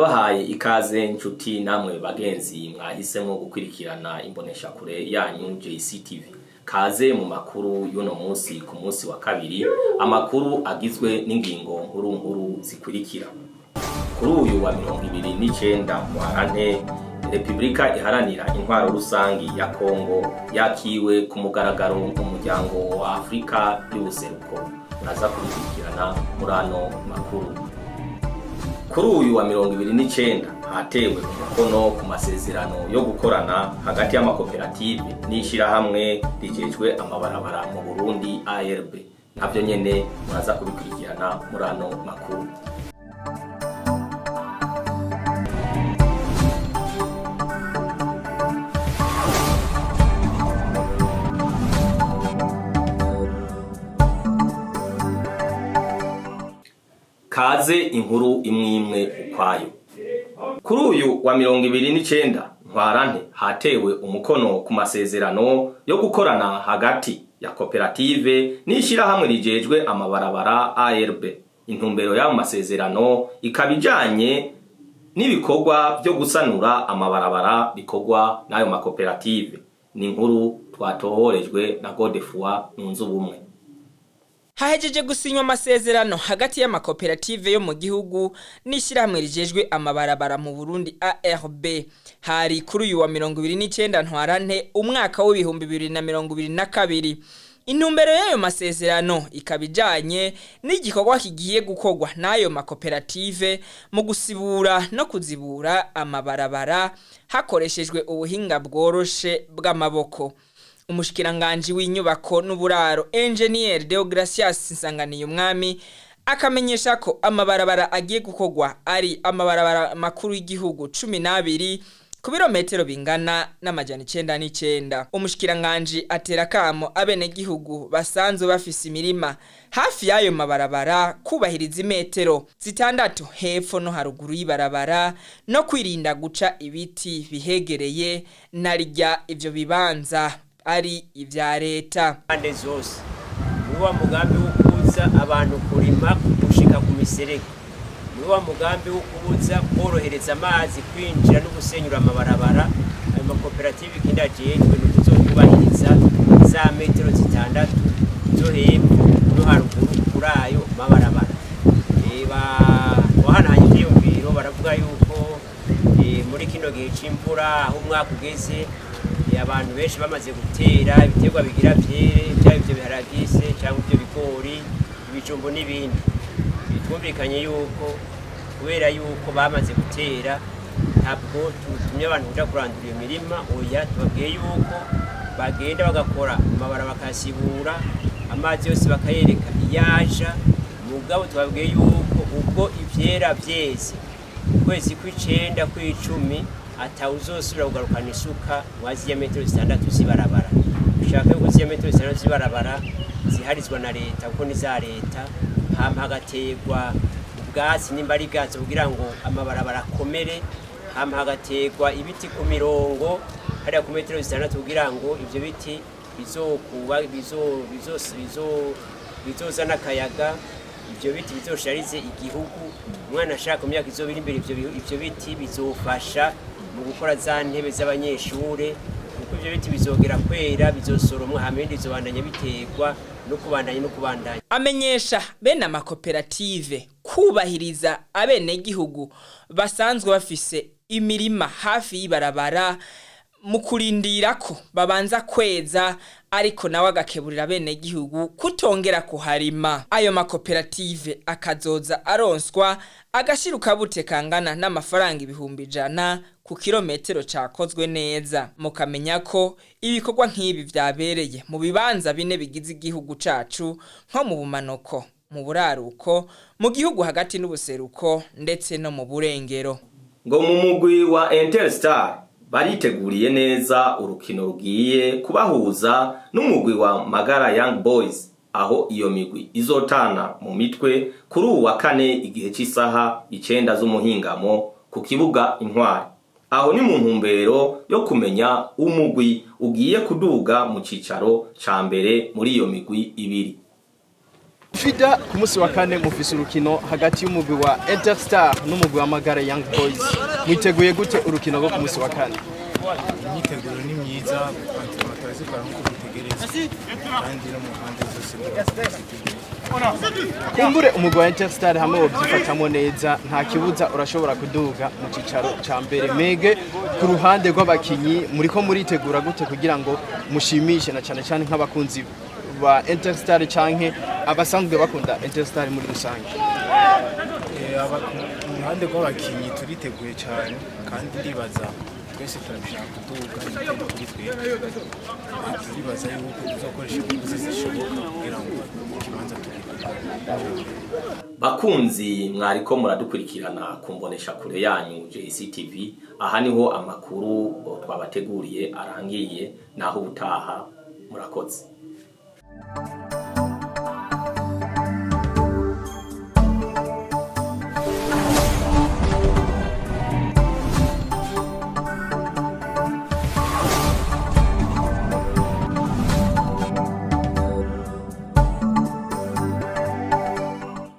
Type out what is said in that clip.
Ndabahaye ikaze nshuti namwe bagenzi mwahisemo gukurikirana imboneshakure yanyu JCTV. Kaze mu makuru y'uno munsi ku munsi wa kabiri, amakuru agizwe n'ingingo nkuru nkuru zikurikira. Kuri uyu wa 29 Ntwarante, Repubulika Iharanira Intwaro Rusangi ya Kongo yakiwe ku mugaragaro mu muryango wa Afurika y'Ubuseruko. Muraza kubikurikirana muri ano makuru. Kuri uyu wa 29 hatewe umukono ku masezerano yo gukorana hagati y'amakoperative n'ishirahamwe rijejwe amabarabara mu Burundi ARB. Navyo nyene muraza kubikurikirana muri ano makuru. Kaze inkuru imwe ukwayo. Kuri uyu wa 29 Ntwarante hatewe umukono ku masezerano yo gukorana hagati ya koperative n'ishirahamwe rijejwe amabarabara ARB. Intumbero y'ayo masezerano ikaba ijanye n'ibikorwa vyo gusanura amabarabara bikorwa n'ayo makoperative. Ni inkuru twatohorejwe na Godefroid Nunzubumwe. Hahejeje gusinywa amasezerano hagati y'amakoperative yo mu gihugu n'ishyirahamwe rijejwe amabarabara mu Burundi ARB. Hari kuri uyu wa 29 Ntwarante umwaka w'2022. Intumbero y'ayo masezerano ikaba ijanye n'igikorwa kigiye gukorwa n'ayo makoperative mu gusibura no kuzibura amabarabara hakoreshejwe ubuhinga bworoshe bw'amaboko. Umushikiranganji w'inyubako n'uburaro Engineer Deogratias Nsanganiyumwami akamenyesha ko amabarabara agiye gukorwa ari amabarabara makuru y'igihugu 12 ku birometero bingana n'999. Umushikiranganji atera akamo abenegihugu basanzwe bafise imirima hafi y'ayo mabarabara kubahiriza imetero 6 hepfo no haruguru y'ibarabara no kwirinda guca ibiti bihegereye narirya ivyo bibanza ari ivya leta. Pande zose muri wa mugambi wo kubuza abantu kurima gushika ku miserege, muri wa mugambi wo kubuza korohereza amazi kwinjira no gusenyura amabarabara, ayo makoperative ikindi ajejwe ni ukuzokubahiriza za metero 6 zo hepfo no haruguru kuri ayo mabarabara. Bahanahanye ivyiyumviro, baravuga yuko muri kino gihe c'imvura aho umwaka ugeze abantu benshi bamaze gutera ibiterwa bigira vyere, vyaba ivyo biharage se cyangwa ivyo bigori, ibijumbu n'ibindi. Twumvikanye yuko kubera yuko bamaze gutera ntabwo tutumye abantu kuja kurandura iyo mirima, oya, tubabwiye yuko bagenda bagakora amabara bakayasibura, amazi yose bakayereka iyaja. Mugabo tubabwiye yuko ubwo ivyera vyeze ukwezi kw'icenda kw'icumi atawuzosubira kugarukana isuka waziya metero 6 z'ibarabara. Ushaka yuko ziya metero 6 z'ibarabara ziharizwa na leta kuko ni za leta, hama hagaterwa ubwatsi nimba ari bwatsi kugira ngo amabarabara akomere, hama hagaterwa ibiti ku mirongo hariya ku metero 6 kugira ngo ivyo biti bizokuba bizozana akayaga, ivyo biti bizosharize igihugu. Umwana ashaka mu myaka izobira imbere ivyo biti bizofasha mu gukora za ntebe z'abanyeshure, kuko ivyo biti bizogera kwera bizosoromwa, hama ibindi bizobandanya biterwa no kubandanya no kubandanya. Amenyesha bene amakoperative kubahiriza abenegihugu basanzwe bafise imirima hafi y'ibarabara mu kurindira ko babanza kweza, ariko nawe agakeburira abenegihugu kutongera kuharima. Ayo makoperative akazoza aronswa agashirukabute kangana n'amafaranga 100,000 ku kilometero cakozwe neza. Mukamenya ko ibikorwa nk'ibi vyabereye mu bibanza bine bigize igihugu cacu, nko mu bumanuko, mu buraruko, mu gihugu hagati n'ubuseruko ndetse no mu burengero. Ngo mu mugwi wa Interstar bariteguriye neza urukino rugiye kubahuza n'umugwi wa Magara Young Boys, aho iyo migwi izotana mu mitwe kuri uwu wa kane igihe c'isaha 9 z'umuhingamo ku kibuga Intwari. Aho ni mu ntumbero yo kumenya umugwi ugiye kuduga mu cicaro ca mbere muri iyo migwi ibiri. Fida, ku munsi wa kane mufise urukino hagati y'umugwi wa Interstar n'umugwi wa Magara Young Boys. Mwiteguye gute urukino rwo ku munsi wa kane? Imyiteguro ni myiza, entraînement turazikora nk'uko bitegerezwa, kandi no mu mpande zose turaziteguye. Kumbure umugwi wa Interstar hamwe wovyifatamo neza, nta kibuza urashobora kuduga mu cicaro ca mbere. Mege ku ruhande rw'abakinyi, muriko muritegura gute kugira ngo mushimishe na cane cane nk'abakunzi ba Interstar canke abasanzwe bakunda Interstar muri rusange? Ku ruhande rw'abakinyi turiteguye cyane, kandi ndibaza twese turabishaka kuduga, ni kuri twebwe. Turibaza yuko tuzokoresha ingufu zishoboka kugira ngo ikibanza tugikore. Bakunzi mwariko muradukurikirana ku mbonesha kure yanyu JCTV, aha niho amakuru twabateguriye arangiye. Naho ubutaha, murakoze.